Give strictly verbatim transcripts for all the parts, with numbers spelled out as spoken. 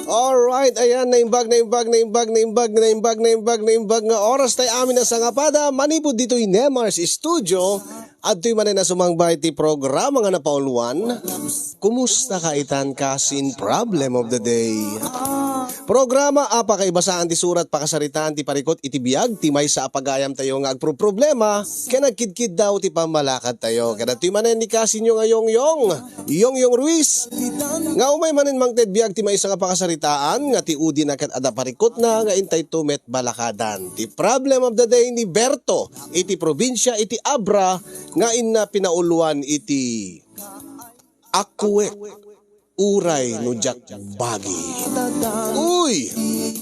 Alright, ayan, naimbag, naimbag, naimbag, naimbag, naimbag, naimbag, naimbag nga oras tay amin a sangapada, manipud ditoy Nemar's Studio, adtoy manen a sumangbay ti programa nga napauluan, Kumusta ka itan kasin Problem of the Day? Programa a pakaibasaan ti surat pakasaritaan ti parikut iti biag ti maysa a pagayamtayo nga agproproblema ken agkidkiddaw ti pammalakadtayo. Kadatoy manen ni kasinyo nga Yongyong, Yongyong Ruiz, nga umay manen mangted biag ti maysa nga pakasaritaan nga ti udina ket adda parikutna nga intayto met balakadan. Ti Problem of the Day ni Berto iti probinsia iti Abra nga inna pinauluan iti Akkuek uray no diak bagi. Uy!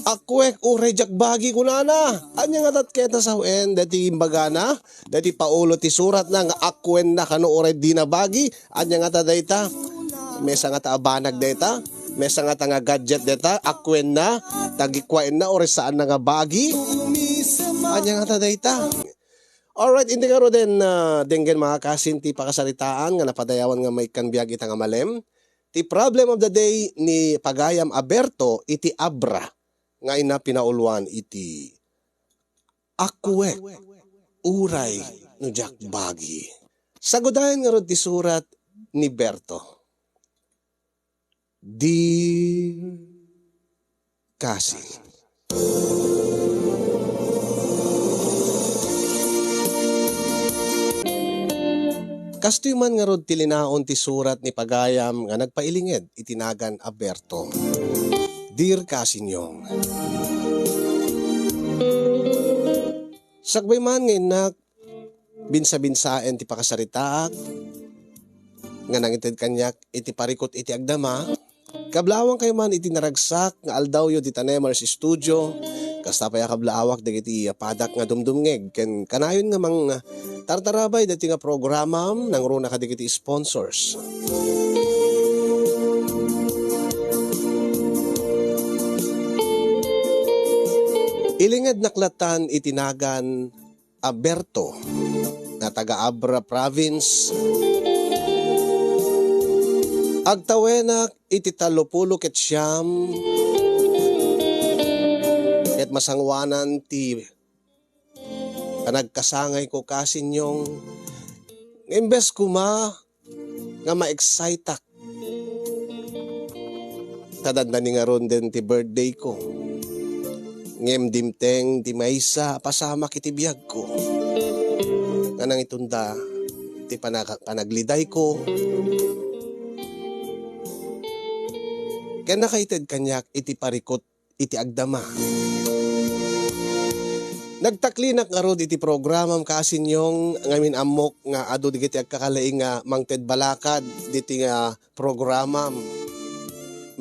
Akkuek uray diak bagi kunana. Ania nga tatketa sawen dati imbagana? Dati paulo ti suratna nga akkuenna kano uray dina bagi? Ania nga ta dayta? Mesa nga ta abanag dayta? Mesa nga ta nga gadget dayta? Akkuenna? Tagikuaenna uray saanna nga bagi? Ania nga ta dayta? Alright, indi ngaruden, ah, denggen mga kasin ti pakasaritaan nga napadayawan nga maikkan biag ita nga malem. Ti Problem of the Day ni Pagayam a Berto iti Abra nga inna pinauluan iti Akkuek uray no diak bagi. Sagudayen ngarud ti surat ni Berto. Dear Cousin. Kastoy man ngarud ti linaon ti surat ni Pagayam nga nagpailinged iti nagan a Berto. Dear Cousin Yong. Sakbay man nga innak binsabinsaen ti pakasaritaak nga nangited kaniak iti parikut iti agdama, kablaawankayo man iti naragsak nga aldawyo dita Nemar's Studio. Kasta pay a kablaawak dagiti padak nga dumdumngeg ken kanayon nga mangtartarabay dagiti nga programam nangruna kadagiti sponsors. Ilingednak latan iti nagan a Berto nga taga Abra Province. Agtawenak iti tallopulo ket siam ket masangoanan ti panagkasangayko, Cousin Yong. Nga imbes koma nga ma-exciteak ta dandani ngarunden ti birthdayko. Ngem dimteng ti maysa a pasamak iti biagko nga nangitunda ti panag-, panaglidayko ken nakaited kaniak iti parikut iti agdama. Nagtaklinak ngarud iti programam, Cousin Yong, ngamin ammok nga adu dagiti agkakalaing nga mangted balakad diti nga programam.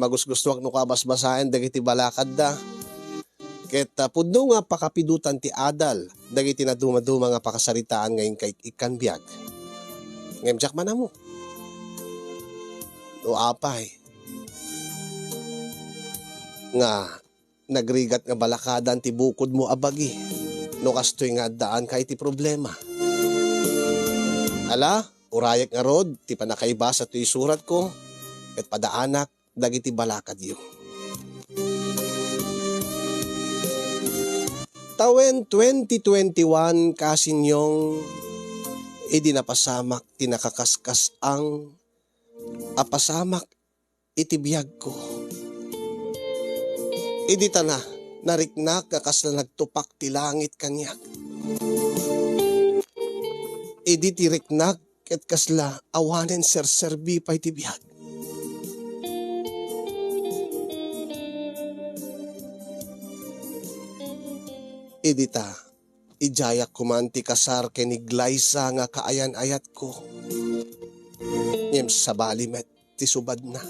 Magusgustuak no kabasbasaen dagiti balakadda. Ket, ah, pudno nga pakapidotan ti adal dagiti nadumaduma nga pakasaritaan nga inka-, ikkan biag. Ngem diak man ammo no apay nga nagrigat nga balakadan ti bukodmo a bagi no kastoy nga addaanka iti problema. Ala, urayek ngarud ti pannakaibasa toy suratko ket padaanak dagiti balakadyo. Tawen twenty twenty-one, Cousin Yong, idi napasamak ti nakakaskas-ang a pasamak iti biagko. Idi ta na, nariknak nga kasla nagtupak ti langit kaniak. Idi ti riknak ket kasla awanen serserbi pay ti biag. Idi ta, idiayak koman ti kasar ken ni Glyza nga kaayan-ayatko. Ngem sabali met ti subadna.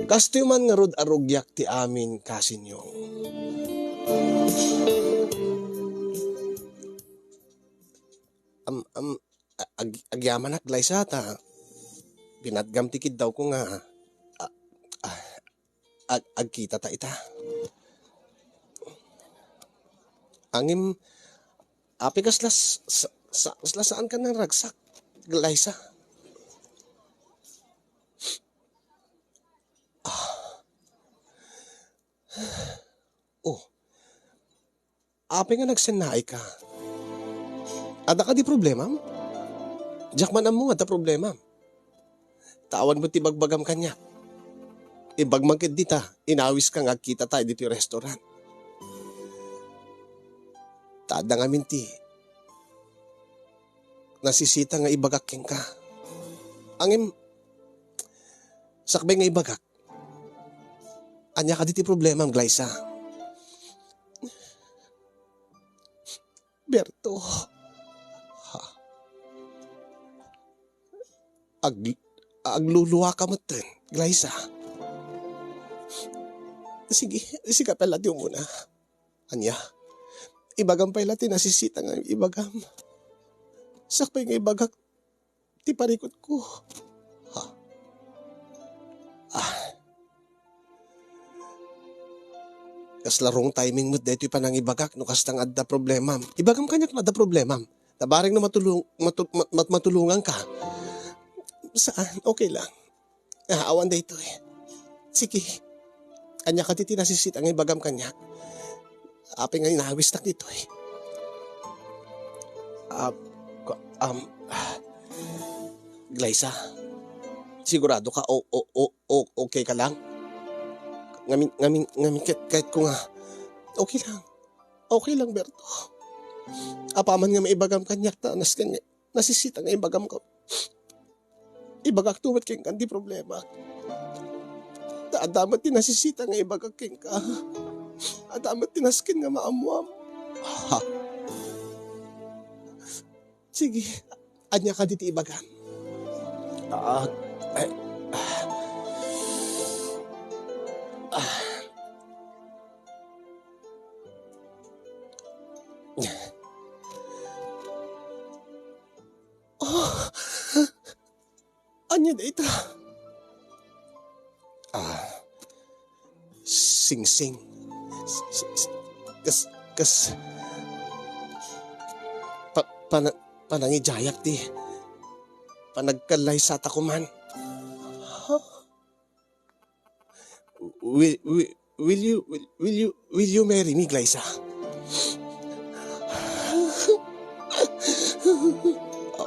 Kastoy man ngarud a rugiak ti amin, Cousin Yong. Am-, am-, a-, ag-, agyamanak, Glyza, ta binatgam ti kiddawko nga, a-, a-, ag-, agkitata ita. Ngem, apay kasla s-, sa-, sa-, kasla saanka naragsak, Glyza? A-, Oh, apay nga nagsennaayka? Adda kadi problemam? Diak man ammo nga adda problemam. Ta awan met ti ibagbagam kaniak. Imbag man ket dita, inawiska nga agkitata ditoy restaurant. Ta adda ngamin ti nasisita nga ibagak kenka. Ngem, sakbay nga ibagak, ania kadi ti problemam, Glyza? Berto. Ha? Ag-, agluluaka metten, Glyza. Sige, sika pay la ti umuna. Ania? Ibagam pay la ti nasisita nga ibagam. Sakbay nga ibagak ti parikutko. Ha? Ah. Kasla wrong timing met daytoy panangibagak no kasta nga adda problemam. Ibagam kaniak no adda problemam. Ta barek no matulong-, matu-, mat-, mat-, matulonganka. Saan? Okay lang. Ah, awan daytoy. Sige. Ania kadi ti nasisita nga ibagam kaniak? Apay nga inawistak ditoy? Ah, ko-, um, ah, Glyza, sigurado ka o, o, o, o, okay ka lang? Ngamin, ngamin, ngamin ket, ket ko nga, okay lang. Okay lang, Berto. Apaman nga maibagam kaniak ta, nasken nga, nasisita nga ibagam ka. Ibagak to met kenka ti problema. Ta adda met ti nasisita nga ibagak kenka. Adda met ti nasken nga maammuam. Ha? Sige, ania kadi ti ibagam? Ah, eh, ah. Ah. Ah. Ania dayta? Ah, singsing. S-, s-, s-, kas, kas, pa-, pana-, panangidiayak ti panagkallaysata koman. Huh? Will, will, will you, will, will you, will you marry me, Glyza?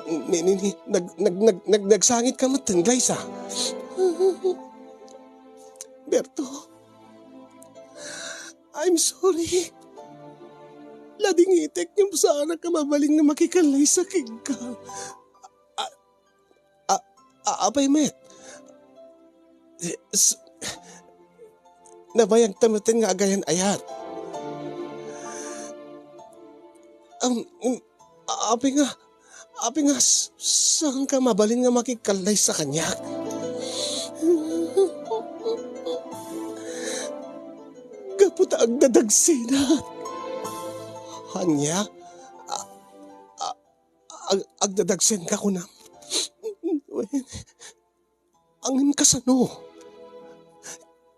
Ni, ni, ni, nag-, nag-, nag-, nag-, nagsangit ka metten, Glyza. Berto, I'm sorry. Ladingitek ngem saanak a mabalin nga makikallaysa kenka. A-, a-, apay met? S-, nabayagta metten nga agayan-ayat. Um, um, a-, apay nga, apay nga s-, saanka mabalin nga makikallaysa kaniak? Gapu ta agdadagsenak. Ania? A-, a-, Ag-, agdadagsenka, kunam? Wen, ngem kasano?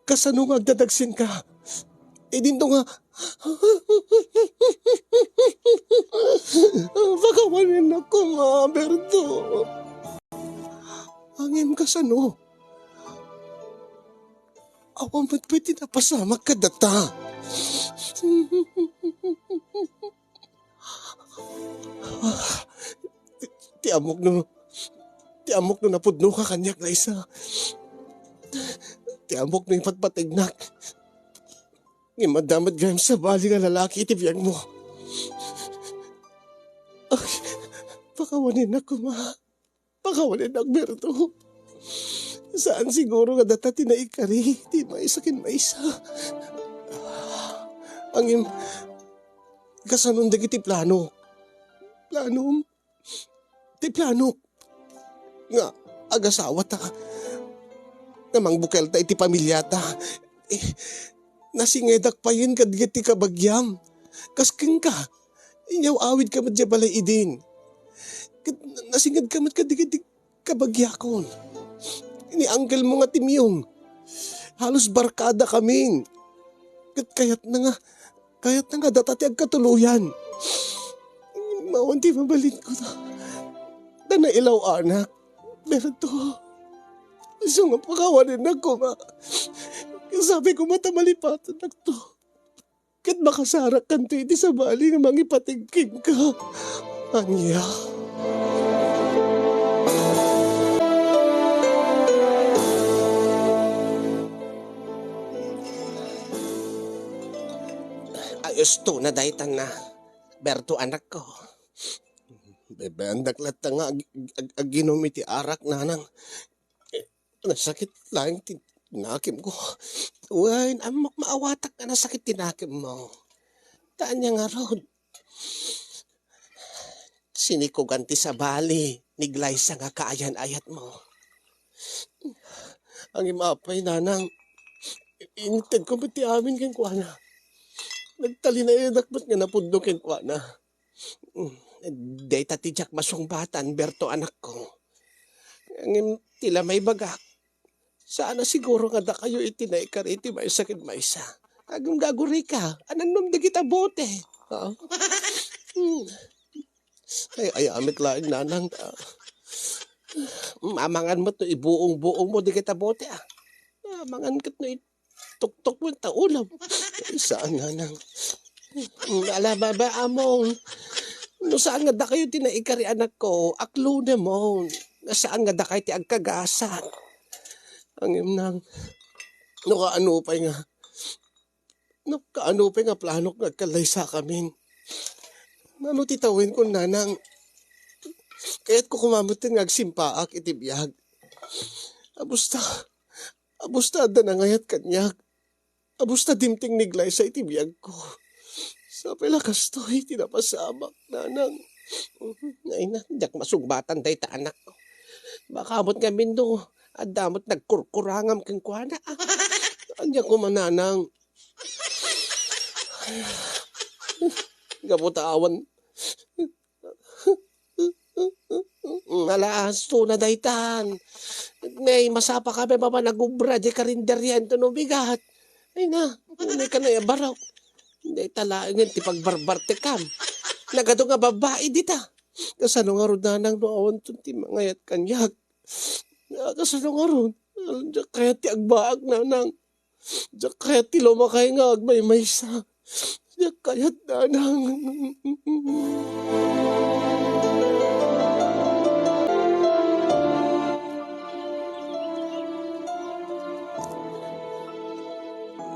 Kasano nga agdadagsenka? Idinto nga, pakawanen koma, Berto. Ngem kasano? Awan met pay ti napasamak kadata. Ti ammok no, ti ammok no napudnoka kaniak, Glyza. Ti ammok no ipatpategnak. Ngem adda met gayam sabali nga lalaki iti biagmo. Ay, pakawanenak koma. Pakawanenak, Berto. Saan siguro nga data ti naikari ti maysa ken maysa. Ngem, kasanon dagiti plano? Planom? Ti plano nga agasawata, nga mangbukelta iti pamiliata. Eh, nasingedak payen kadagiti kabagiam. Kas kenka, inyaw-awidka met diay balay idin. Ket nasingedka met kadagiti kabagiakon. Ni angkelmo nga Timyong, halos barkadakamin. Ket kayatna nga, kayatna nga data ti agkatuloyan. Awan ti mabalinko ta, ta nailaw-anak. Berto, isu nga pakawanenak koma. Sabi ko, mata malipatennakto. ket makasarakkanto iti sabali nga mangipatig kenka. Ania? Ay, usto na daytan na, Berto, anakko. Bebe-, andak latta nga ag-, ag-, aginom iti arak, nanang. Nasakit laeng ti nakemko. Wen, ammok maawatak nga nasakit ti nakemmo. Ta ania ngarud? Sinikugan ti sabali ni Glyza nga kaayan-ayatmo. Ngem apay, nanang, intedko met ti amin kenkuana. Nagtalinaedak met nga napudno kenkuana. Mm, dayta ti diak masungbatan, Berto, anakko. Ngem ti la maibagak, saan a siguro nga dakayo iti naikari iti maysa ken maysa. Agum gagurika, anannom dagita bote. Ah. Mm. Ay, ay, amit laeng, nanang. Ah. Mamangan met no ibuong-buong mo dagita bote, ah. Mamangan ket no tuktok mo ta ulam. Saan nga nang, ala, baba, among. No saan nga dakayo ti naikari, anakko, aklonem. No saan nga dakay ti agkagasat. Ngem nang, no kaano pay nga, no kaano pay nga planok nga agkallaysakamin. Nano ti tawenko, nanang? Kayatko koma metten nga agsimpaak iti biag. Abusta, abusta adda nangayat kaniak. Abusta dimteng ni Glyza iti biagko. Sapay la kastoy ti napasamak, nanang. Ay na, diak masungbatan dayta, anakko. Baka met ngamin no adda met nagkurkurangam kenkuana. Ania koma, nanang? Gapu ta awan. Ala, usto na daytan. Nay, masapaka met a managobra di karinderya inton umigat. Ay na, unay ka na ibarok. Dayta laengen ti pagbarbartekam. Nagadu nga babai dita. Kasano ngarud, nanang, no awanton ti mangayat kaniak? Kasano ngarud? Diak kayat ti agbaak, nanang. Diak kayat ti lumakay nga agmaymaysa. Diak kayat, nanang.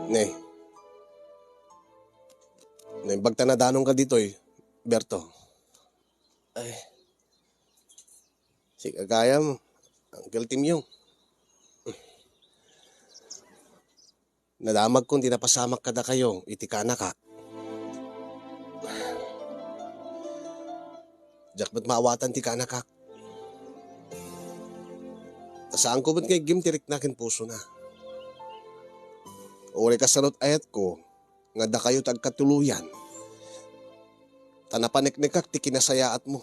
Ne. Naimbag ta nadanonka ditoy, Berto. Ay. Sika gayam, Uncle Timyong. Nadamagkon ti napasamak kadakayo iti kaanakak. Diak met maawatan ti kaanakak. Ta saanko met nga iggim ti rikna ken pusona. Uray kasano't ayatko nga dakayo ti agkatuloyan. Ta napaneknekak ti kinasayaatmo,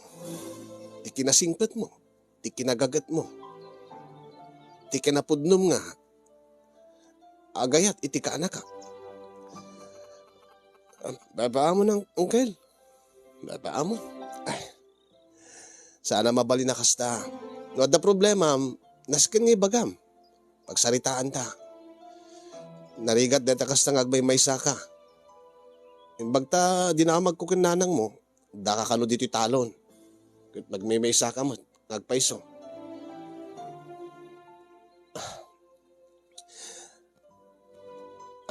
ti kinasingpetmo, ti kinagagetmo, ti kinapudnom nga agayat iti kaanakak. Babaamon, Uncle. Babaamon. Ay. Saan a mabalin a kasta. No adda problemam, nasken nga ibagam. Pagsaritaanta. Narigat dayta kasta nga agmaymaysaka. Imbag ta dinamagko ken nanangmo, daka kano ditoy talon. Ket magmaymaysaka met nga agpayso.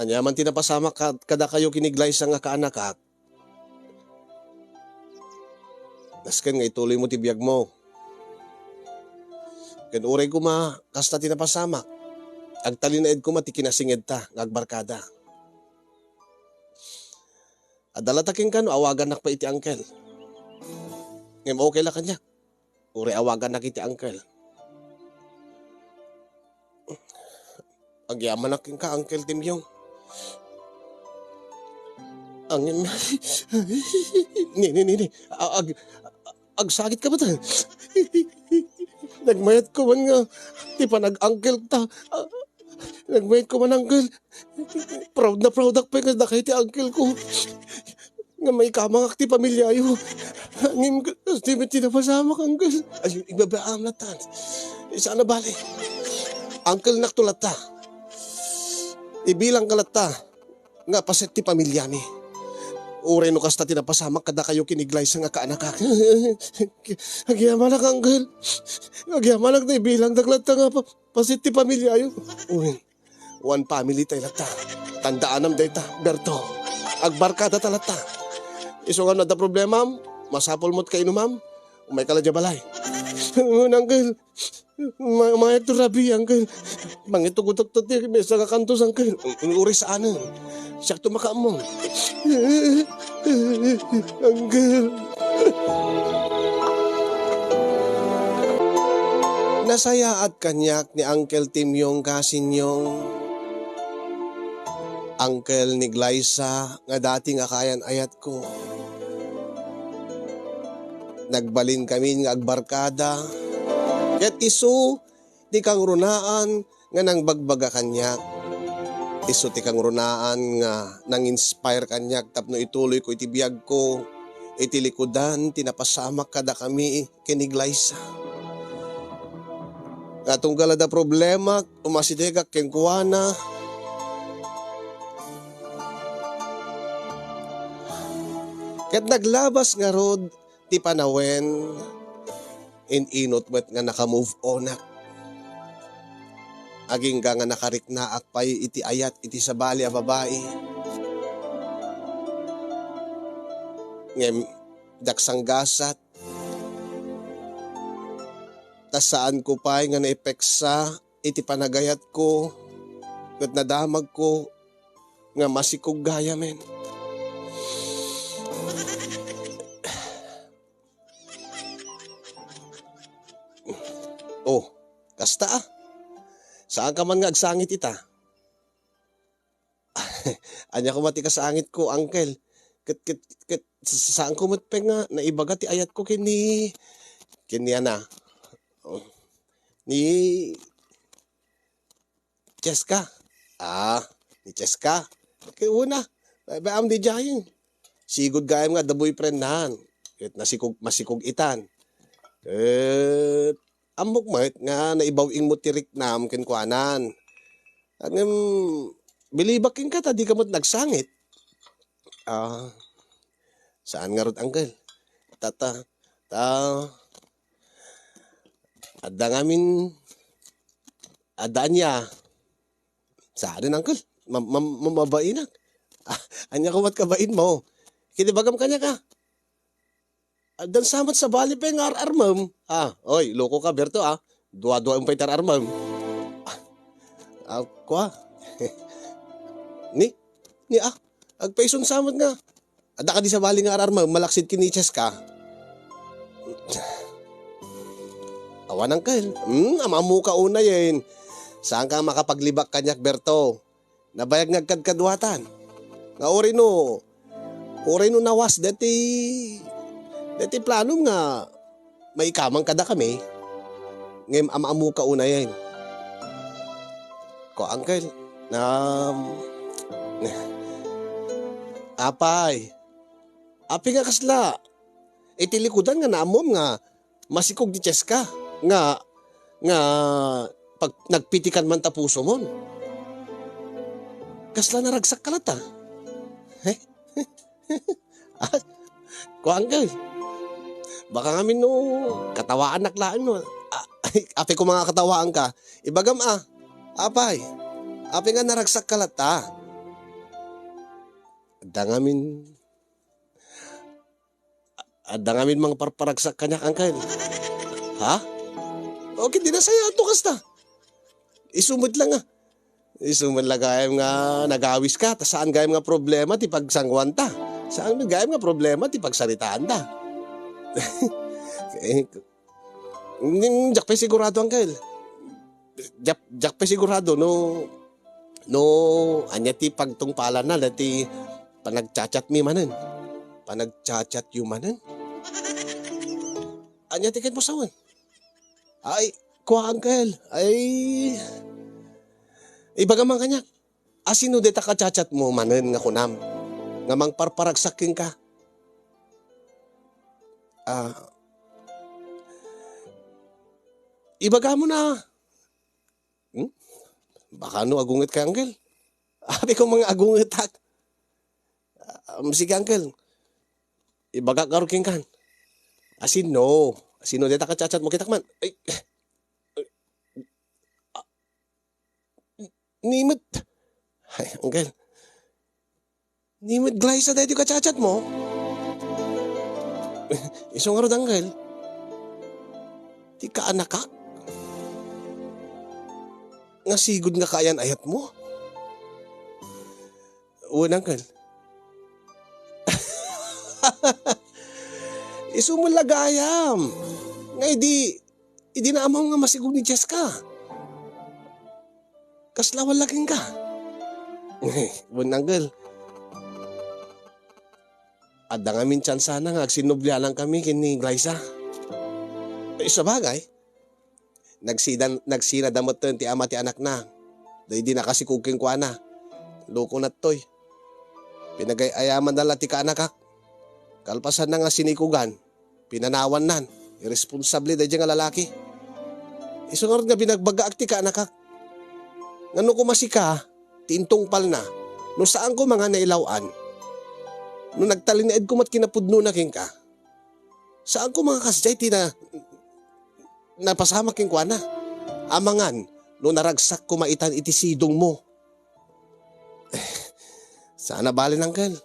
Ania man ti napasamak kad-, kadakayo ken ni Glyza nga kaanakak, nasken nga ituloymo ti biagmo. Ken uray koma kasta ti napasamak, agtalinaed koma ti kinasingedta nga agbarkada. Adda latta kenka no awagannak pay iti uncle. Ngem okay la kaniak. Uray awagannak iti uncle. Agyamanak kenka, Uncle Timyong. Ang, ni, ni, ni, ni. A-, ag-, agsakit ka ba ta? Nagmayat ko man nga ti panag-uncle ta. A-, nagmayat ko man, uncle. Proud na proud ak pay nga dakay ti uncle ko. Nga maikamangak ti pamilyayo. Ngem, kas di met ti napasamak, uncle. Ay, ibabaam latta. Saan a bale. Uncle nak to latta. Ibilang ka latta nga paset ti pamilyami. Uray no kasta ti napasamak kadakayo ken ni Glyza nga kaanakak. Agyamanak, Uncle. Agyamanak, naibilangdak latta nga pa-, paset ti pamiliayo. Uy, one family tay latta. Tandaanam dayta, Berto. Agbarkada ta latta. Isu nga no adda problemam, masapul met kainumam, umayka la diay balay. Uncle, Ma-, mayat to rabii, Uncle. Mangitugotak to ti mesa nga kantos, Uncle. Uray saanen. Siakto makaammo. Uncle. Nasayaat kaniak ni Uncle Timyong Kasinyong. Uncle ni Glyza nga dati nga kayan-ayatko. Nagbalinkamin nga agbarkada, ket isu ti kangrunaan nga nangbagbaga kaniak. Isu ti kangrunaan nga nang-inspire kaniak tapno ituloyko iti biagko iti likudan ti napasamak kadakami ken ni Glyza. Nga tunggal adda problemak, umasidegak kenkuana. Ket naglabas ngarud ti panawen, in-inut met nga naka-move onak. Agingga nga nakariknaak pay iti ayat iti sabali a babai. Ngem diak sanggasat. Ta saanko pay nga naipeksa iti panagayatko ket nadamagko nga masikog gayamen. Oh, kasta a. Saanka man nga agsangit ita. Ania koma ti kasangitko, Uncle? Ket, ket, ket, sa-, saanko met pay nga naibaga ti ayatko ken ni, ken ni ana? Oh, ni Cheska. Ah, ni Cheska. Ket una, bay-, bay-am diay. Sigud gayam nga adda boyfriendnan. Ket nasikog-, masikog itan. Ket ammok met nga naibaw-ing mo ti riknam kenkuanan. Ngem, bilibak kenka ta dika met nagsangit. Ah, saan ngarud, Uncle? Ta, ta, ta, adda ngamin, adda ania? Saan, Uncle? Ma-, ma-, ma-, mabainak. Ah, ania koma ti kabainmo? Ket ibagam kaniak a. Addan sa met sabali pay nga ar-armem. Ah, oy, loko ka, Berto, ah. Dua-duaem pay ti ar-armem. Ah, ah, kua. Ni, ni, ah, agpayson sa met nga. Adda kadi sabali nga ar-armem, malaksid ken ni Cheska. Awan, Uncle. Hmm, am-ammoka unayen. Saanka makapaglibak kaniak, Berto. Nabayag nga agkadkaduatan. Nga uray no, uray no nawas deti, deti planom nga maikamang kadakami, ngem am-ammoka unayen. Ko, Uncle, um, apay, apay nga kasla, iti likudan nga naammom nga masikog ti Cheska nga, nga pag-, nagpitikan man ta pusomon. Kasla naragsak ka latta? He? Ah, kuanka. Baka ngamin no katawaanak laeng no. Ah, apay ko mga katawaan ka. Ibagam, ah. Apay. Apay nga naragsak ka latta? Adda ngamin Adda ngamin mangparparagsak kaniak, Uncle. Ha? O, ket di nasayaat no kasta. Isu met la nga. Isu met la gayam nga nagawiska, ta saan gayam nga problema ti pagsanguanta. Saan met gayam nga problema ti pagsaritaanta. Eh, Nin, diak pay sigurado, Uncle. Diak, diak pay sigurado no, no ania ti pagtungpalanna daytoy panagchat-chat mi manen. Panagchat-chat yo manen? Ania ti ket mo sawen? Ay, kua, Uncle. Ay, ibagam man kaniak. A, sino dayta kachat-chat mo manen nga kunam nga mangparparagsak kenka? Ah, ibagam na. Hmm? Baka no agunget ka, Uncle. Apay ko mga agungetak. Um, sige, uncle. Ibagak ngarud kenkan. Asino? Asino dayta kachat-chat mo? Kitak man. Ay, ni met. Ay, uncle. Ni met Glyza daytoy kachat-chat mo? Isu ngarud, uncle. Ti kaanakak? Nga sigud nga kaayan-ayat mo? Wen, uncle. Isu met la gayam. Nga idi, idi naammo nga masigog ni Jessica. Kasla wala kenka? Wen, uncle. Adda ngamin tsansana nga agsinnublianan kami ken ni Glyza. Eh, sabagay, nagsida-, nagsinada metten ti ama ti anakna. Daydi nakasikog kenkuana. Loko nattoy. Pinagay-ayamanna la ti kaanakak. Kalpasanna nga sinikogan, pinanawannan. Irresponsable daydiay nga lalaki. Isu ngarud nga binagbagaak ti kaanakak. Nga no koma sika ti intungpalna, no saan koma nga nailaw-an, no nagtalinaed koma ti kinapudnona kenka, saan koma nga kasdiay ti na-, napasamak kenkuana. Amangan no naragsak koma itan iti sidongmo. Saan a bale, uncle.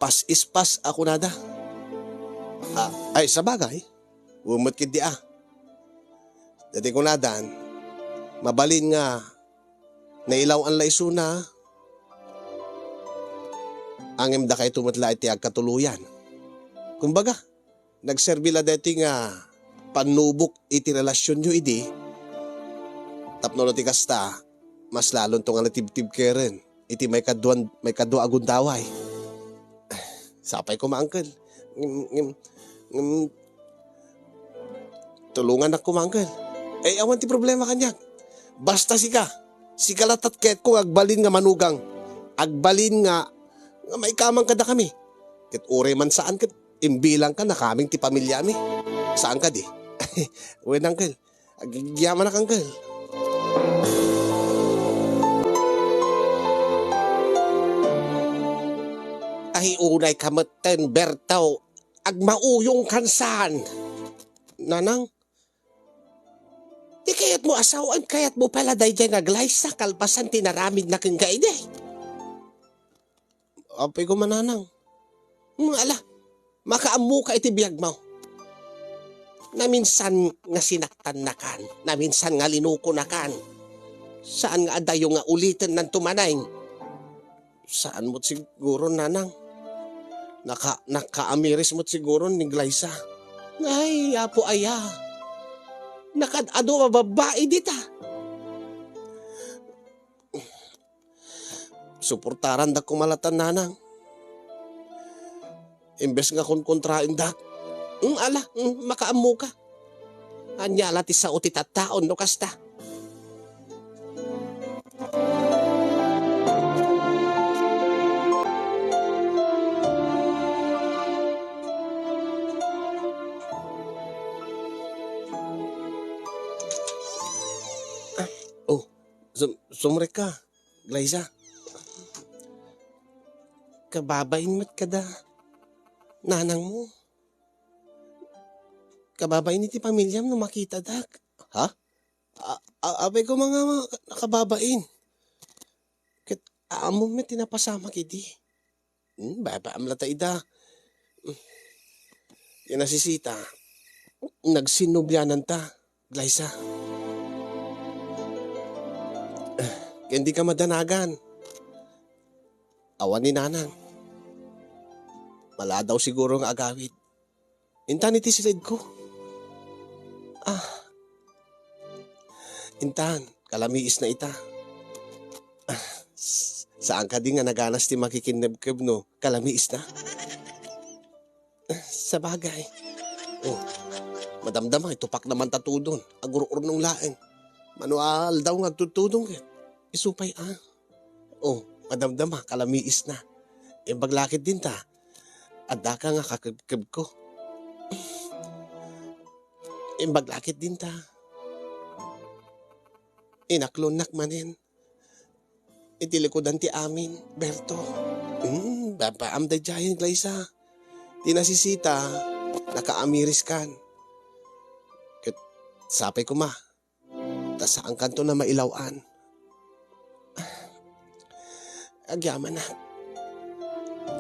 Pass is pass a kunada. Ah, ay, sabagay. Wen met ketdi a. Daydi kunadan, mabalin nga nailaw-an la isuna, ngem dakayto met la iti agkatuloyan. Kumbaga, nagserbi la daytoy nga pannubok iti relasionyo idi, tapno no ti kasta, mas lalonto nga natibtibkeren iti maikadua, maikadua a gundaway. Sapay koma, uncle. Ngem, ngem, ngem, tulongannak koma, uncle. Eh, awan ti problema kaniak. Basta sika, sika latta ti kayatko nga agbalin nga manugang. Agbalin nga, nga maikamang kadakami. Ket uray man saan ket imbilangka, nakaaming ti pamiliami. Saan kadi? Wen, uncle. Agyamanak, uncle. Ay, unayka metten, Berto. Agmauyongkan saan? Nanang, ti kayatmo a sawen, kayatmo pay la daydiay nga Glyza kalpasan ti naramidna kenka idi? Apay koma, nanang. Hmm, ala, makaammoka iti biagmo. Naminsan nga sinaktannakan, naminsan nga linukonakan. Saan nga adayo nga ulitennanto manen? Saan met siguro, nanang. Naka-, nakaamiris met siguro ni Glyza. Ay, Apo aya. Nakaad-adu a babbai dita. Suportarandak koma latta, nanang. Imbes nga konkontraendak. Mm, ala, mm, makaammoka. Ania la ti sao ti tattaon no kasta? Ah, oh, sum-, sumrekka. Glyza, kababain met kada nanangmo. Kababain iti pamiliam no makitadak. Ha? A-, a-, apay koma nga kababain. Ket ammom met ti napasamak idi. Hmm, babaam latta ida. Ti nasisita, nagsinnubliananta, Glyza. Ken dika madanagan. Awan ni nanang. Maladaw siguro nga agawid. Intan iti siledko. Ah. Intan, kalamiisna ita. Ah, s-, saan kadi nga naganas ti makikinnebkeb no kalamiisna? Ah, sabagay. Oh, madamdama, itupakna man ta tudon. Agur-urnong laeng. Mano a aldaw nga agtudtudong ket. Isu pay a. Oh, madamdama, kalamiisna. Imbag la ket dinta. Addaka nga kakebkebko. Imbag la ket dinta. Inaklonnak manen iti likudan ti amin, Berto. Mm, Papaam daydiayen, Glaysa. Ti nasisita, nakaamiriskan. Ket sapay koma, ta saankanto a mailaw-an. Agyamanak.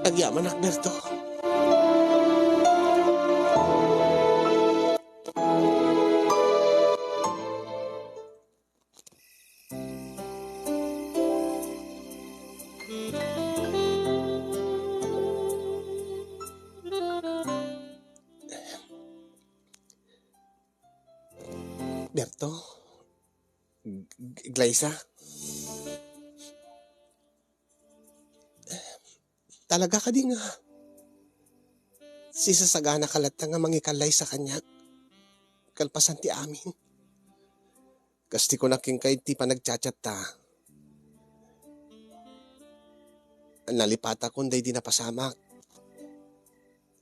Agyamanak, Berto. Berto, G-, G-, Glaysa, talaga kadi nga sisasaganaka latta nga mangikallaysa kaniak kalpasan ti amin? Kas ti kunak kenka iti panagchatchatta, nalipatakon daydi napasamak.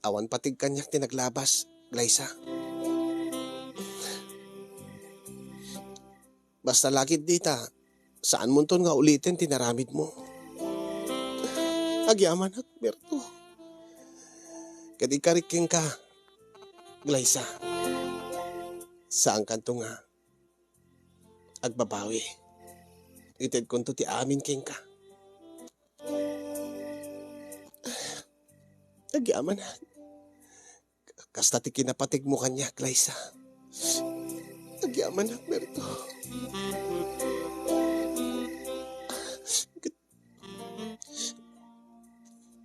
Awan pateg kaniak ti naglabas, Glaysa. Basta lakit dita, saanmonton nga uliten ti naramidmo. Agyamanak, Berto. Ket ikarik kenka, Glaysa. Saankanto nga agbabawi. Itedkonto ti amin kenka. Agyamanak. Kasta ti kinapategmo kaniak, Glaysa. Agyamanak, Berto.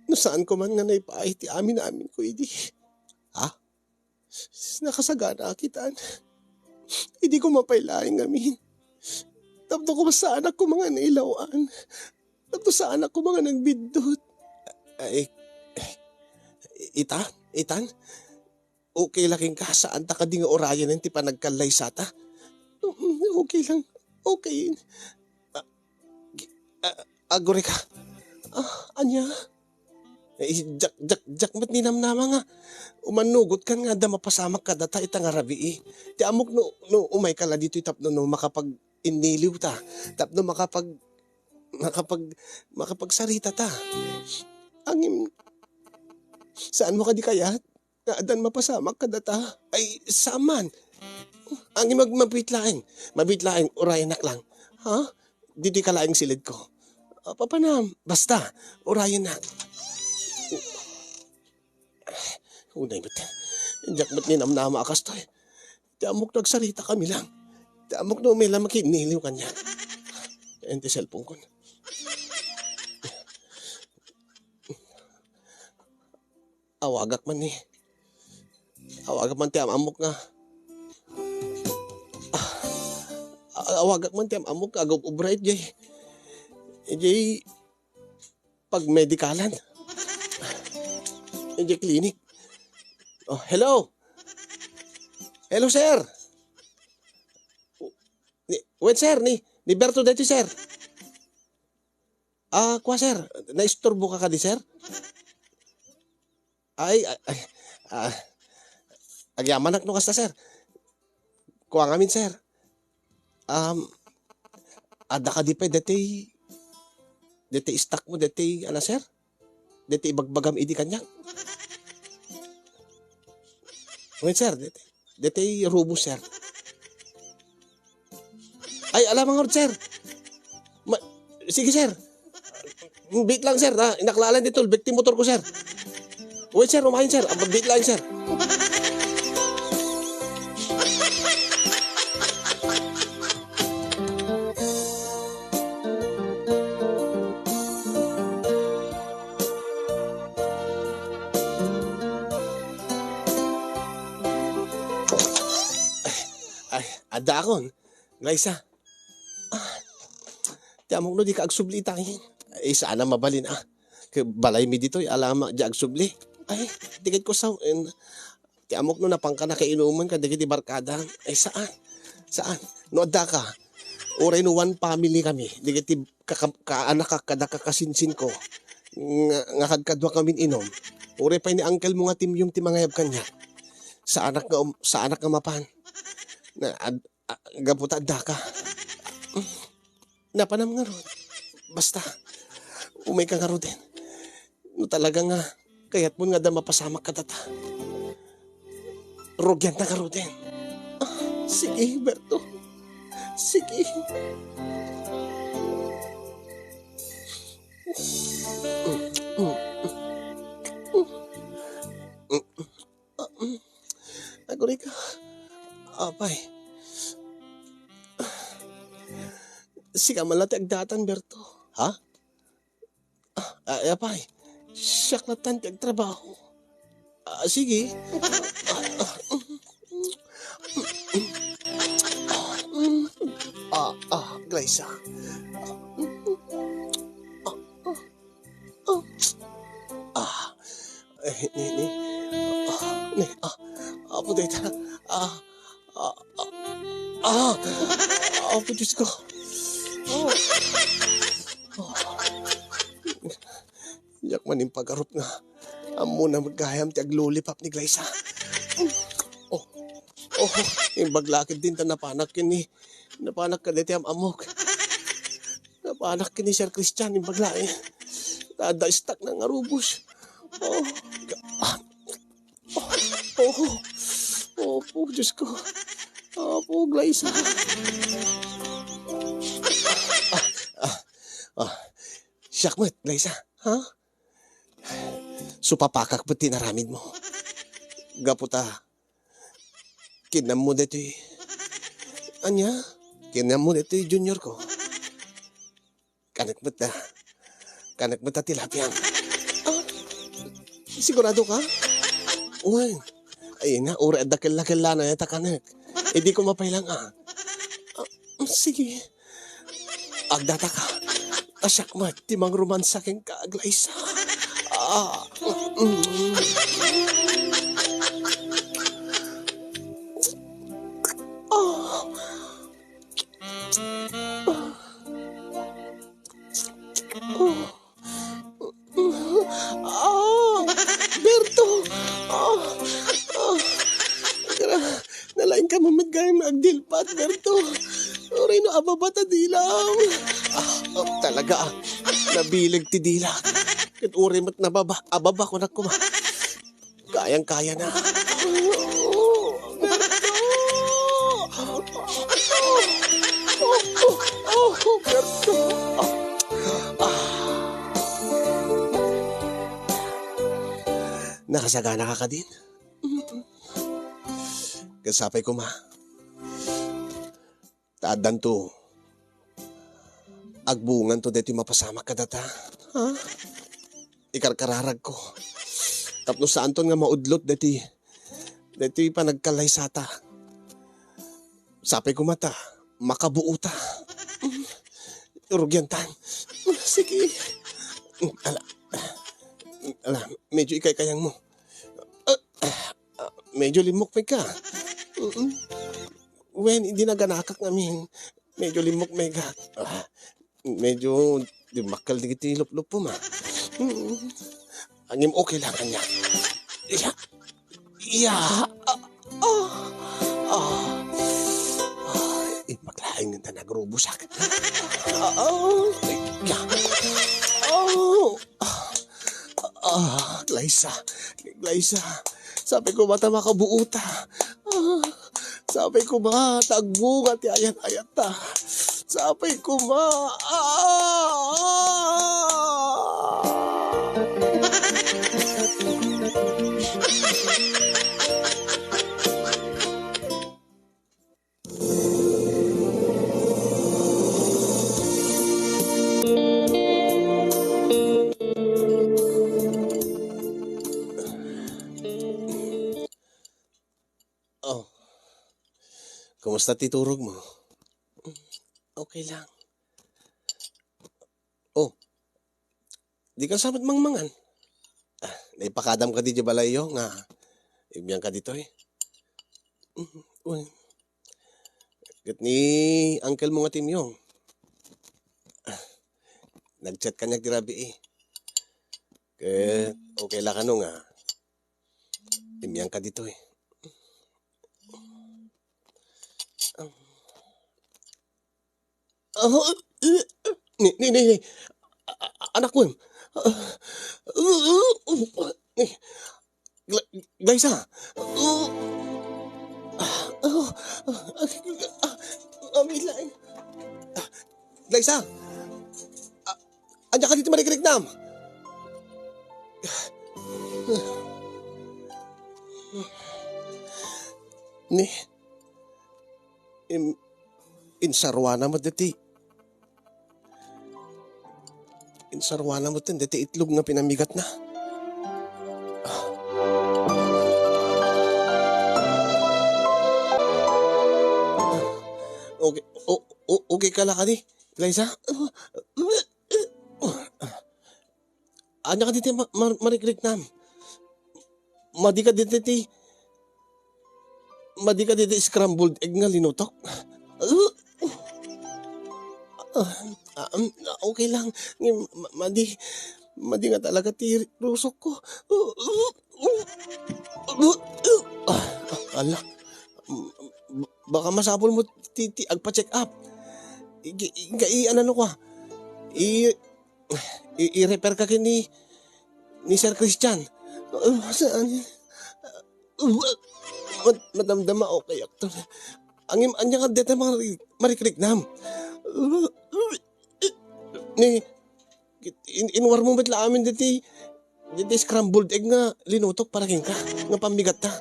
No saanko man nga naipaay ti amin-aminko idi, ha? Nakasagana a kitan. Idi koma pay laeng ngamin. Tapno koma saanak koma nga nailaw-an. Tapno saanak koma nga nagbiddut. Ay, itan, itan, okay la kenka, saanta kadi nga urayanen ti panagkallaysata? Mm, okay lang, okay. Ah, gi-, ah, agurayka. Ah, ania? Eh, diak, diak, diak met ninamnama nga umannugotkan nga adda mapasamak kadata ita nga rabii. Ti ammok no, no umayka la ditoy tapno no makapag-inniliw ta, tapno makapag-, makapag-, makapagsarita ta. Ngem, saanmo kadi kayat nga addan mapasamak kadata? Ay, saan man. Ngem, mag-, mabiit laeng. Mabiit laeng, urayanak lang. Ha? Ditoyka laeng silidko. Ah, papanam, basta, urayennak. Unay met. Diak met ninamnama a kastoy. Ti ammok no agsaritakami lang. Ti ammok no umay lang makinniliw kaniak. Ayan ti cellphone ko. Awagak man ni. Awagak man ti am-ammok nga. Ah, awagak man ti am-ammok nga agub-ubra idiay, idiay pagmedikalan. Idiay klinik. Oh, hello. Hello, sir. Ni, wait, sir. Ni, ni Berto deti, sir. Ah, kua, sir. Naisturboka kadi, sir? Ay, ay, ay, ah, agyamanak no kasta, sir. Kua ngamin, sir. Um, adda kadi pay deti, deti stock mo, deti, ano, sir? Deti ibagbagam idi kaniak. Ngamin, sir, deti, deti rubo, sir. Ay, ala, mangarud, sir. Ma-, sige, sir. Biit lang, sir, ha? Inaklalan ti tulbek ti motor ko, sir. Wait, sir, umayen, sir. Ah, biit lang, sir. Ay, adda akon. Glaysa. Ah, ti ammok no dika agsubli ita. Ay, saan a mabalin, ah. Ket balaymi ditoy, ala met diay agsubli. Ay, di ket ko sao-, en, ti ammok no napanka nakainuman kadagiti barkada. Ay, saan? Saan? No addaka, uray no one family kami, dagiti kaka-, kaanakak kada kakasinsinko, nga, nga kadkaduakamin inum. Uray pay ni uncle mo nga Timyum ti mangayab kaniak. Saanak nga um-, saanak nga mapan. Na, ad-, Ah, gapu ta addaka. Napanam ngarud. Basta, umayka ngaruden. No talaga nga kayatmo nga adda mapasamak kadata, rugianta ngaruden. Ah, sige, Berto. Sige. Aguray ka. Apay. Sika man la ti agdatan, Berto. Ha? Ah, ah, apay. Siak latta ti agtrabaho. Ah, sige. Ah, ah, mm, mm, ah, ah, Glyza. Ah, ah, ah, ah. Eh, ni, ni, ah, ni, ah, Apo dayta. Ah, ah, ah, ah, Apo Diyos ko. Ah, ah. Diak man impagarup nga ammona met gayam ti aglulipap ni Glyza. Oh, oh, imbag la ketdin ta napanak ken ni, napanak kadaytoy am-amok. Napanak ken ni Sir Christian, imbag laeng. Adda stuck na nga rubos. Oh, ah, oh, oh, oh, po, Diyos ko. Apo, Glyza. Ah, ah, ah. Siak met, Glyza. Ha? Supapakak met ti inaramidmo. Gapu ta, kinammo daytoy. Ania? Kinammo daytoy junior ko. Kanek met da. Kanek met da tilapiam. Ah, sigurado ka? Wen. Ay na, uray adda kella-kellana ta kanek. Idi ko mapailang, ah. Ah, sige. Agdata ka. Ta siak met ti mangromansa kenka, Glyza. Ah. Mm. Ah. Ah. Ah, Berto! Ah, ah, gra-, nalaingka met gayam nga agdilpat, Berto. Uray no ababa ta dilam. Ah, ah, talaga, ah. Nabileg ti dilak. Ket uray met nababa, ababa, kunak koma. Kayang-kaya na. Berto! Berto! Ah. Nakasagana ka kadin? Ket sapay koma. Ta addanto, agbunganto daytoy mapasamak kadata. Ha? Ikarkararagko. Tapno saanton nga maudlot daytoy, daytoy panagkallaysata. Sapay koma ta makabuota. Rugiantan. Sige. Ala. Ala, medyo ikaykayangmo. Ah, ah, medyo limmok pay ka. Mm-mm. Wen, idi naganakak ngamin, medyo limmok may ga-, ah, medyo dimmakkel dagiti lupluppom, ah. Mm. Ngem okay lang kaniak. Iya. Iya. Ah, ah, ah. Ay, imbag laeng ta nagrubosak. Ah, ah, ay, iya. Ah. Ah, Glyza, Glyza, sapay koma ta makabuota. Ah, sapay koma ta agbunga ti ayat-ayatta. Sapay koma. Ah! Oh. Kumusta ti turogmo? Okay lang. Oh. Dika sa met mangmangan? Ah, naipakadam kadi diay balayyo nga ibbiangka ditoy? Mm, wen. Ket ni uncle mo nga Timyong. Ah, nag-chat kaniak ti rabii. Ket okay la kano nga ibbiangka ditoy? Ah, ni, ni, ni, ni. A-, a-, anakko, em. Gla-, Glaysa! Amin laeng. Glaysa! A-, ania kadi ti marikriknam? Ni, im-, insaruana met deti Insaruana met deti itlog nga pinamigatna. Okay, o-, o-, okay ka la kadi, Glaysa? Ania kadi ti ma-, mar-, marikriknam? Madi kadi ti, madi kadi ti scrambled egg nga linutok? Ah, ah, um, okay lang. Ngem, ma-, madi, madi nga talaga ti rusokko. Ah, ala. Baka masapulmo ti, ti agpa-check up. I, i, i, ano ko, ah. I, I-, i-refer ka ken ni, ni Sir Christian. Ah, saan? Mat-, madamdama, okay akto. Ngem ania nga deta mari-, marikriknam? Ni, in-, inwarmo met la amin deti, deti scrambled egg nga linutok para kenka, nga pammigatta.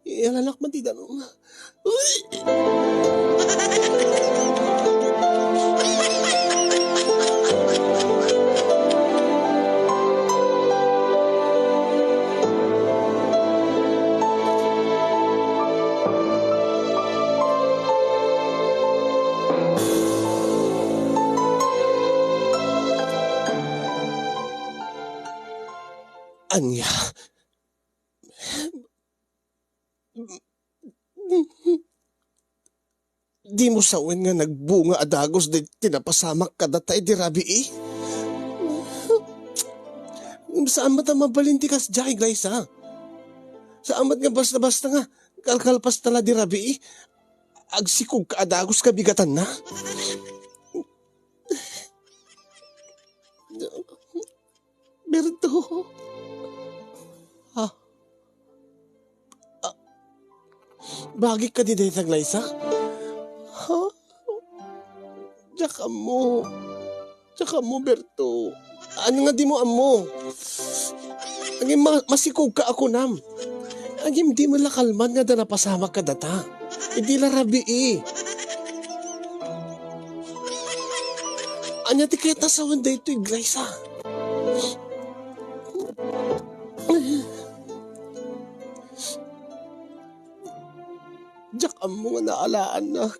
Iyalanak man ti danum. Ania? Dimo sawen nga nagbunga a dagus dagiti napasamak kadata idi rabii? Saan met a mabalin ti kasdiay, Glaysa? Saan met nga basta-basta nga kalkalpasta la di rabii, agsikogka a dagus kabigatanna? Berto. Ha? Ah, bagik kadi dayta, Glaysa? Ha? Diak ammo. Diak ammo, Berto. Ania nga dimo ammo? Ngem ma-, masikogka a kunam. Ngem dimo la kalman nga adda napasamak kadata. Idi la rabii. Ania ti kayatna sawen daytoy, Glaysa? Diak ammo nga naalaannak.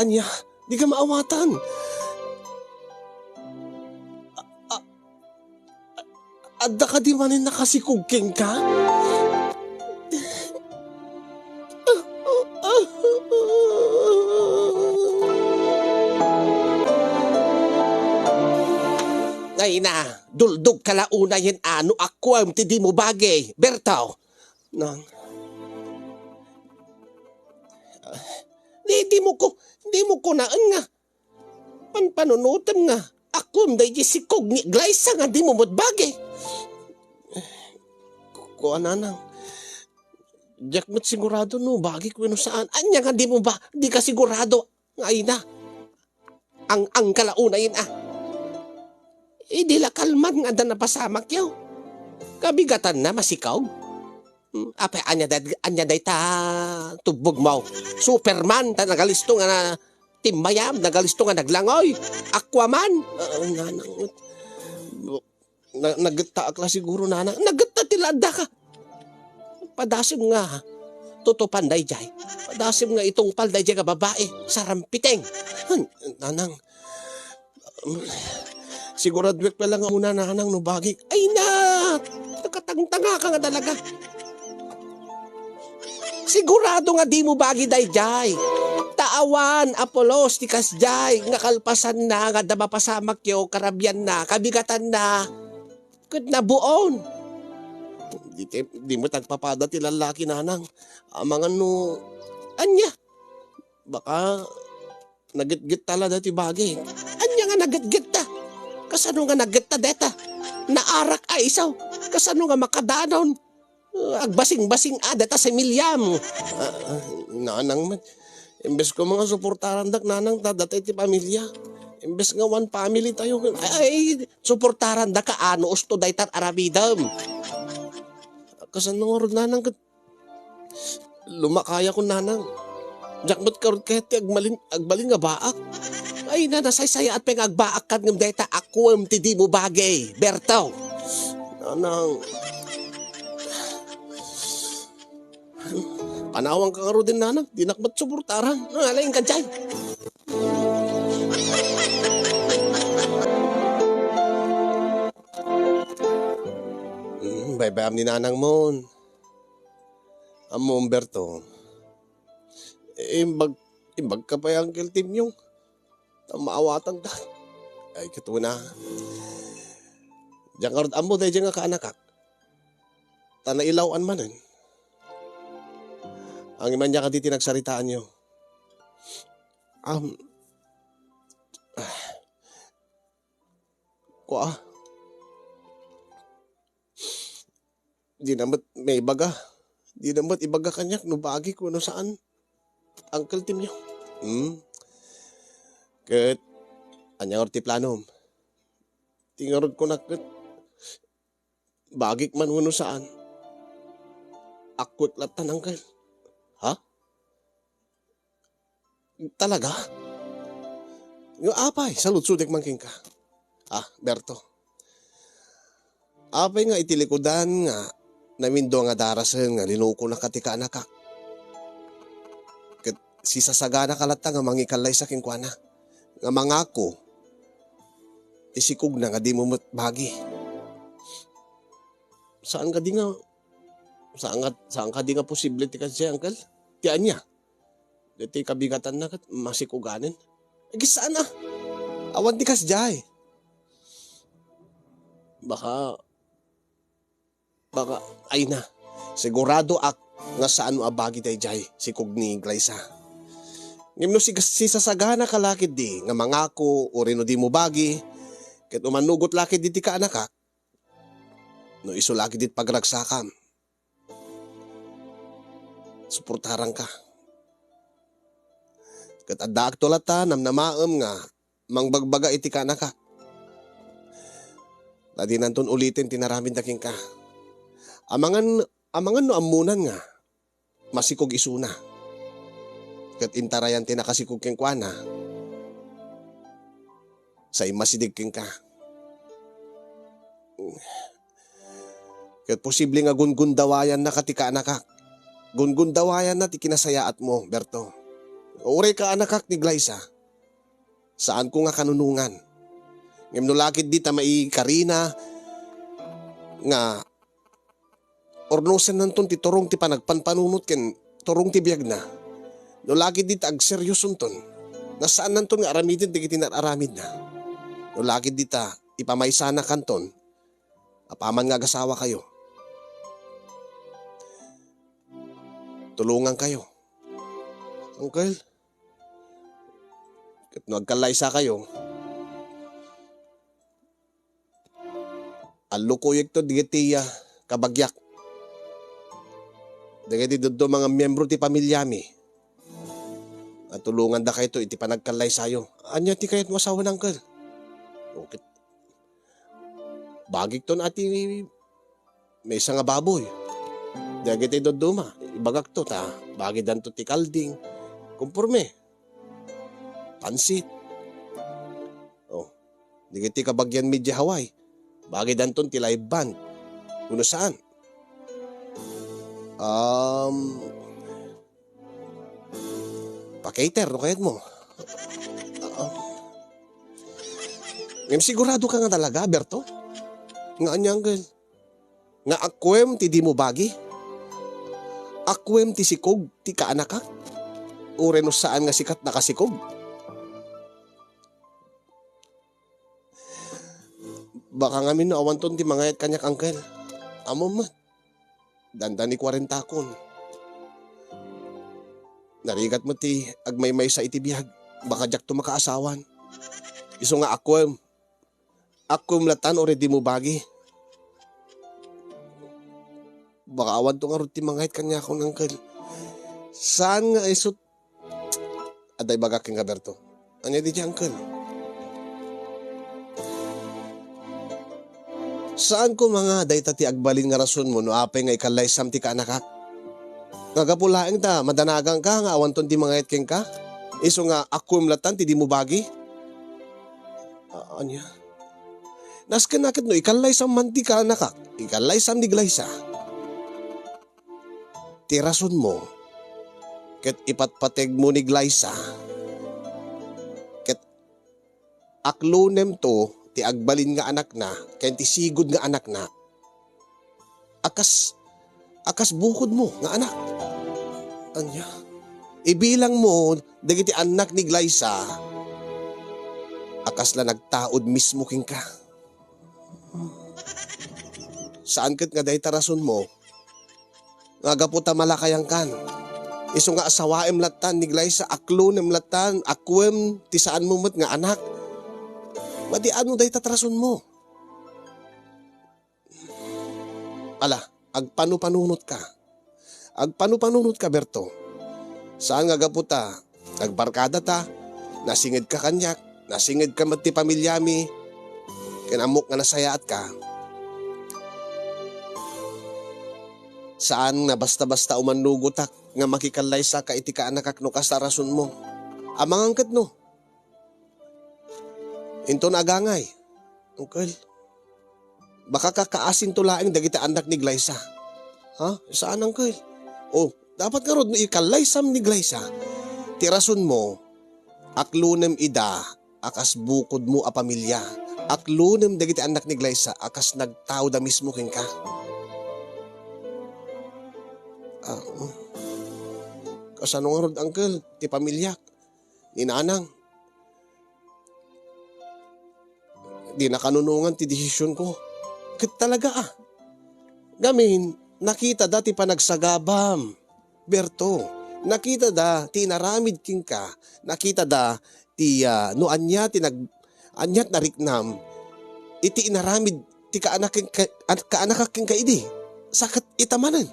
Ania, dika maawatan. A-, a-, adda kadi manen nakasikog kenka? Ay na, duldogka la unayen a no akuam ti dimo bagi, Berto. Nang. Di, dimo ku-, dimo kunaen nga panpanunotem nga akuam daydi sikog ni Glaysa nga dimo met bagi. Ku-, kua, Nanang. Diak met sigurado no bagik wenno saan. Ania nga dimo ba, dika sigurado nga ay na? Ang-angka la unayen a. Idi la kalman nga adda napasamakyo. Kabigatanna masikog. Hmm, apay, ania da-, ania dayta tubbogmo? Superman ta nagalisto nga na-, timmayam, nagalisto nga naglangoy. Aquaman. Ah, nanang. Na-, nagetta ak la siguro, Nanang. Nagetta ti la addaka. Padasem nga tutupan daydiay. Padasem nga itungpal daydiay nga babai. Sarampiteng. Han, Nanang. Siguraduek pay la nga umuna, Nanang, no bagik. Ay na! Nakatangtanga ka nga talaga. Sigurado nga dimo bagi daydiay. Ta awan a pulos ti kasdiay nga kalpasanna nga adda mapasamakyo, karabianna, kabigatanna, ket nabuon. Di, di, di met agpapada ti lallaki, Nanang. Amangan no Ania? Baka nagetgetta la daytoy bagi. Ania nga nagetgetta? Kasano nga nagetgetta dayta? Naarak a isu. Kasano nga makadanon? Ah, agbasing-basing a dayta si Miriam. Ah, ah, nanang met. Imbes ko nga suportarandak, nanang, ta dayta ti pamilia. Imbes nga one family tayo. Ay, suportarandaka, ano, usto dayta aramidem. Kasano ngarud, nanang, ket lumakayakon, nanang. Diak met ngarud kayat ti agmalin-, agbalin nga baak. Ay, nana, saysayaat pay nga agbaakkan ngem dayta, akuem ti dimo bagi, Berto. Nanang. Panawanka ngaruden, nanang. Dinak met suportaran. Nangalaing ka diay. Mm, baybayam ni nanangmon. Ammom, Berto. Imbag, imbagka pay, Uncle Timyong. Ta maawatanda. Ay, ket una. Diak ngarud ammo daydiay nga kaanakak. Ta nailaw-an manen. Ngem ania kadi ti nagsaritaanyo? Am, ah, kua. Dina met maibaga. Dina met ibaga kaniak no bagik wenno saan. Uncle Timyong. Hmm? Ket, ania ngarud ti planom? Ti ngarud kunak ket, bagik man wenno saan? Akuek latta, Uncle. Ha? Talaga? Nga apay, saludsodek man kenka. Ah, Berto. Apay nga iti likudan nga namindo nga darasen nga linukonaka ti kaanakak? Ket sisasaganaka latta nga mangikallaysa kenkuana, nga mangako ti sikogna nga dimo met bagi. Saan kadi nga, saan nga, saan kadi nga posible ti kasdiay, Uncle? Ti ania? Daytoy kabigatanna ket masikoganen. Agisaan a. Awan ti kasdiay. Baka, baka, ay na. Siguradoak nga saan a bagi daydiay sikog ni Glaysa. Ngem no sigas-, sisasaganaka la ketdi nga mangako o rino dimo bagi, ket umanugot la ketdi ti kaanakak, no isu la ketdi ti pagragsakam, suportaranka. Ket addaakto latta namnamaem nga mangbagbaga iti kaanakak. Ta dinanton uliten ti naramidda kenka. Amangan, amangan no ammonan nga masikog isuna. Ket intarayan ti nakasikog kenkuana, sa immasideg kenka. Ket posible nga gunggundawayannaka ti kaanakak. Gunggundawayannaka ti kinasayaatmo, Berto. Uray kaanakak ni Glaysa, saanko nga kanunongan. Ngem no la ketdi ta maikarina nga urnosennanton ti turong ti panagpanpanunot ken turong ti biagna, no la ketdi ta agseryosonton, nga saannanton nga aramiden dagiti nar-aramidna. No la ketdi ta ipamaysanakanton, apaman nga agasawakayo, tulongankayo. Uncle, ket no agkallaysakayo, allukoyekto dagiti, ah, kabagiak. Dagiti dadduma nga miembro ti pamiliami. Tulongandakayto iti panagkallaysayo. Ania ti kayatmo a sawen, Uncle? Okay. Bagikton a ti maysa nga baboy. Dagiti dadduma, ibagakto ta bagidanto ti kalding. Konporme. Pansit. Oh, dagiti kabagian media Hawaii, bagidanton ti live band. Wenno saan? Um, pa-cater no kayatmo. Ah, ngem siguradoka nga talaga, Berto? Nga ania, Uncle? Nga akuem ti dimo bagi? Akuem ti sikog ti kaanakak? Uray no saan nga sika ti nakasikog? Baka ngamin no awanton ti mangayat kaniak, Uncle. Ammom met. Dandani kuarentakon. Narigat met ti agmaymaysa iti biag. Baka diakto makaasawan. Isu nga akuem. Akuem latan, uray dimo bagi. Baka awanto ngarud ti mangayat kaniakon, uncle. Saan nga isut-, adda ibagak kenka, Berto. Ania diay, uncle? Saan koma nga dayta ti agbalin nga rasonmo no apay nga ikallaysam ti kaanakak? Nga gapu laeng ta madanaganka nga awanton ti mangayat kenka? Isu nga akuem latan ti dimo bagi? A-, ania? Nasken a ket no ikallaysam man ti kaanakak, ikallaysam ni Glaysa. Ti rasonmo, ket ipatpategmo ni Glaysa, ket aklonemto ti agbalin nga anakna ken ti sigud nga anakna a kas, a kas bukodmo nga anak. Ania? Ibilangmo dagiti annak ni Glaysa a kasla nagtaud mismo kenka. Saan ket nga dayta rasonmo nga gapu ta malakayankan. Isu nga asawaem lattan ni Glaysa, aklonem lattan, akuem ti saanmo met nga anak. Madiano dayta ti rasonmo. Ala, agpanupanunotka. Agpanupanunotka, Berto. Saan nga gapu ta nagbarkadata, nasingedka kaniak, nasingedka met ti pamiliami, ken ammok nga nasayaatka. Saan nga basta-basta umannugotak nga makikallaysaka iti kaanakak no kasta rasonmo. Amangan ket no. Inton agangay, uncle. Baka kakaasinto laeng dagiti annak ni Glaysa. Ha? Saan, uncle? O, dapat ngarud no ikallaysam ni Glaysa, ti rasonmo, aklonem ida a kas bukodmo a pamilia. Aklonem dagiti annak ni Glaysa a kas nagtaoda mismo kenka. Ah, kasano ngarud, uncle, ti pamiliak? Ni nanang. Di nakanunongan ti desisionko. Ket talaga, a. Gamin, nakitada ti panagsagabam, Berto. Nakitada ti inaramid kenka. Nakitada ti, ah, no ania ti nag-, ania ti nariknam iti inaramid ti kaanak-, ka-, an-, kaanakak kenka idi. Sa ket ita manen.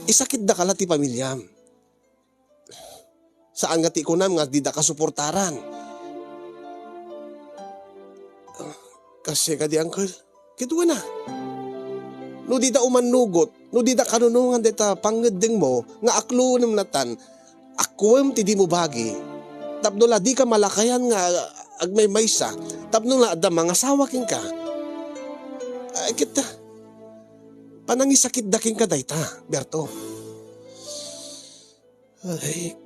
Isakitdaka la ti pamiliam. Saan nga ti kunam nga didaka suportaran. Kasika di, uncle? Ket wen a. No dida umannugot, no dida kanunongan dayta pangngeddengmo nga aklonem lattan, akuem ti dimo bagi. Tapno la dika malakayan nga agmaymaysa, tapno la adda mangasawa kenka. Ay, ket, panangisakitda kenka dayta, Berto. Ay.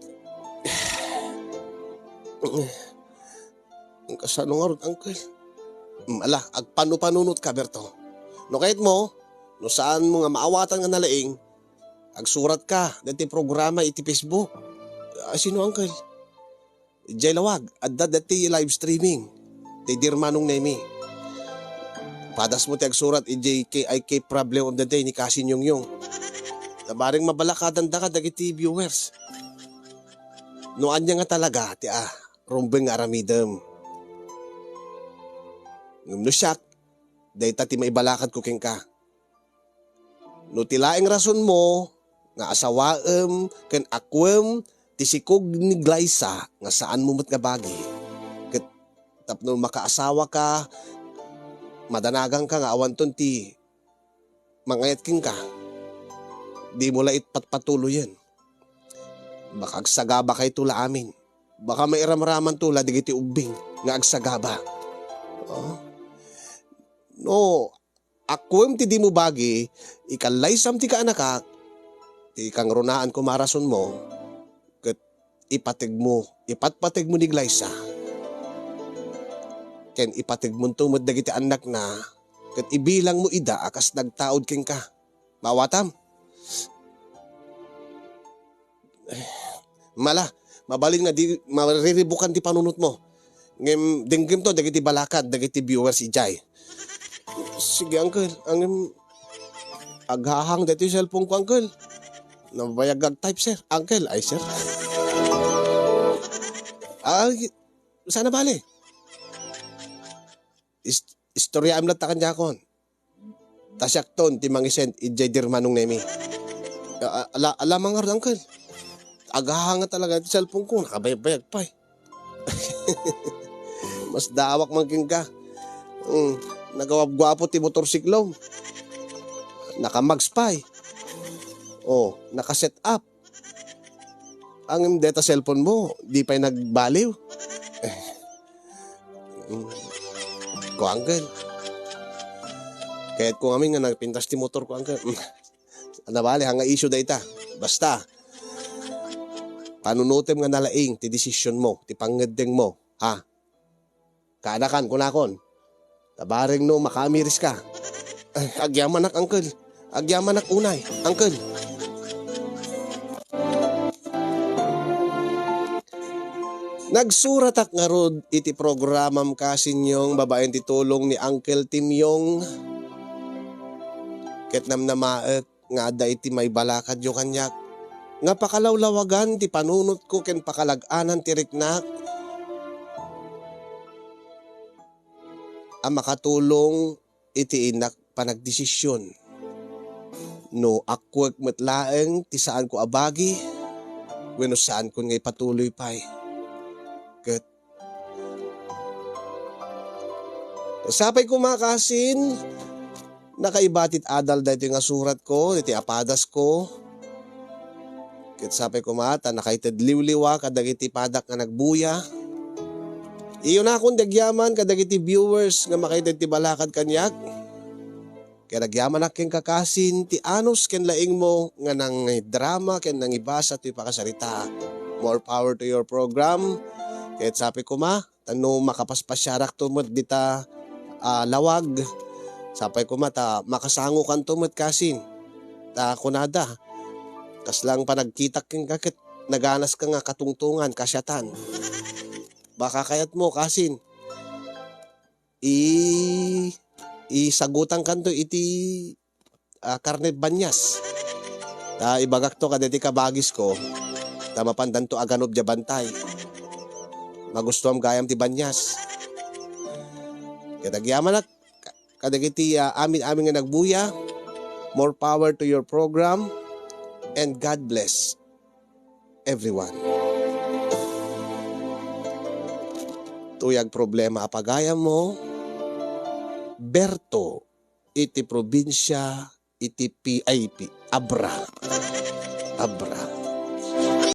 Kasano ngarud, uncle? Mm, ala, agpanupanunotka, Berto. No kayatmo, no saanmo nga maawatan nga nalaing, agsuratka daytoy programa iti Facebook. Ah, sino, uncle? Idiay lawag, adda daytoy live streaming ti Dear Manong Nemi. Padasmo ti agsurat idiay K I K Problem of the Day ni Kasin Yongyong. Bareng mabalakadandaka dagiti viewers. No ania nga talaga ti, ah, rumbeng nga aramidem. Ngem no siak, dayta ti maibalakadko kenka. No ti laeng rasonmo nga asawaem ken akuem ti sikog ni Glaysa nga saanmo met nga bagi, ket tapno makaasawaka, madanaganka nga awanton ti mangayat kenka, dimo la ipatpatuloyen. Baka agsagabakayto la amin. Baka mairamramanto la dagiti ubbing nga agsagaba. Oh. No, akuem ti dimo bagi, ikallaysam ti kaanakak, ti kangrunaan koma a rasonmo, ket ipategmo, ipatpategmo ni Glaysa. Ken ipategmonto met dagiti annakna, ket ibilangmo ida a kas nagtaud kenka. Maawatam? Mala, mabalin nga di mariribukan ti panunotmo. Ngem denggem to dagiti balakad dagiti viewers idiay. Sige, uncle. Ngem aghahang daytoy cellphone ko, uncle. Nabayag nga ag-type, sir. Uncle, ay, sir. Ay, sana bale. Is-, istoryaem latta kaniakon. Ta siakton ti mangisend idiay derma Nong Nemi. A-, a-, ala, ala man ngarud, uncle. Agaha nga talaga ti cellphone ko, nakabayag-bayag pay. Masdaawak man kenka. Mm, nagawapguapo ti motorsiklom. Naka-mags pay. Oh, naka-set up. Ngem deta cellphone mo, di pay nagbaliw. Mm. Ko, uncle. Kayatko ngamin nga nagpintas ti motor ko, uncle. Nabali, haan nga issue dayta. Basta, panunotem nga nalaing ti desisyon mo, ti pangngeddeng mo, ha? Kaanakan, kunakon. Ta bareng no makaamiriska. Ay, agyamanak, uncle. Agyamanak unay, uncle. Nagsuratak ngarud iti programam, Kasin Yong, babaen ti tulong ni Uncle Tim Yong. Ket namnamaek nga adda iti maibalakadyo kaniak nga pakalawlawagan ti panunotko ken pakalag-anan ti riknak a makatulong iti innak panagdesisyon. No akkuek met laeng ti saanko a bagi wenno saankon nga ipatuloy pay. Ket sapay koma, Kasin, nakaiba ti adal daytoy nga suratko, iti apadasko. Ket sapay koma ta nakaited liwliwa kadagiti padak nga nagbuya. Iyunakon ti agyaman kadagiti viewers nga makaited ti balakad kaniak. Ket agyamanak kenka, Kasin, ti anus ken laingmo nga nangidrama ken nangibasa toy pakasaritaak. More power to your program. Ket sapay koma, ta no makapaspasiarakto met dita, ah, lawag, sapay koma ta makasangokanto met, Kasin. Ta kunada, kasla panagkitak kenka ket naganaska nga katungtongan, kasiatan. Baka kayatmo, Kasin, i-, isagutangkanto iti, ah, karne banyas. Ta ibagakto kadagiti kabagisko, ta mapandanto a ganop diay bantay. Magustuam gayam ti banyas. Ket agyamanak kadagiti, ah, amin-amin nga nagbuya. More power to your program, and God bless everyone. Tuyag problema a pagayammo, Berto, iti probinsia iti P I P. Abra. Abra.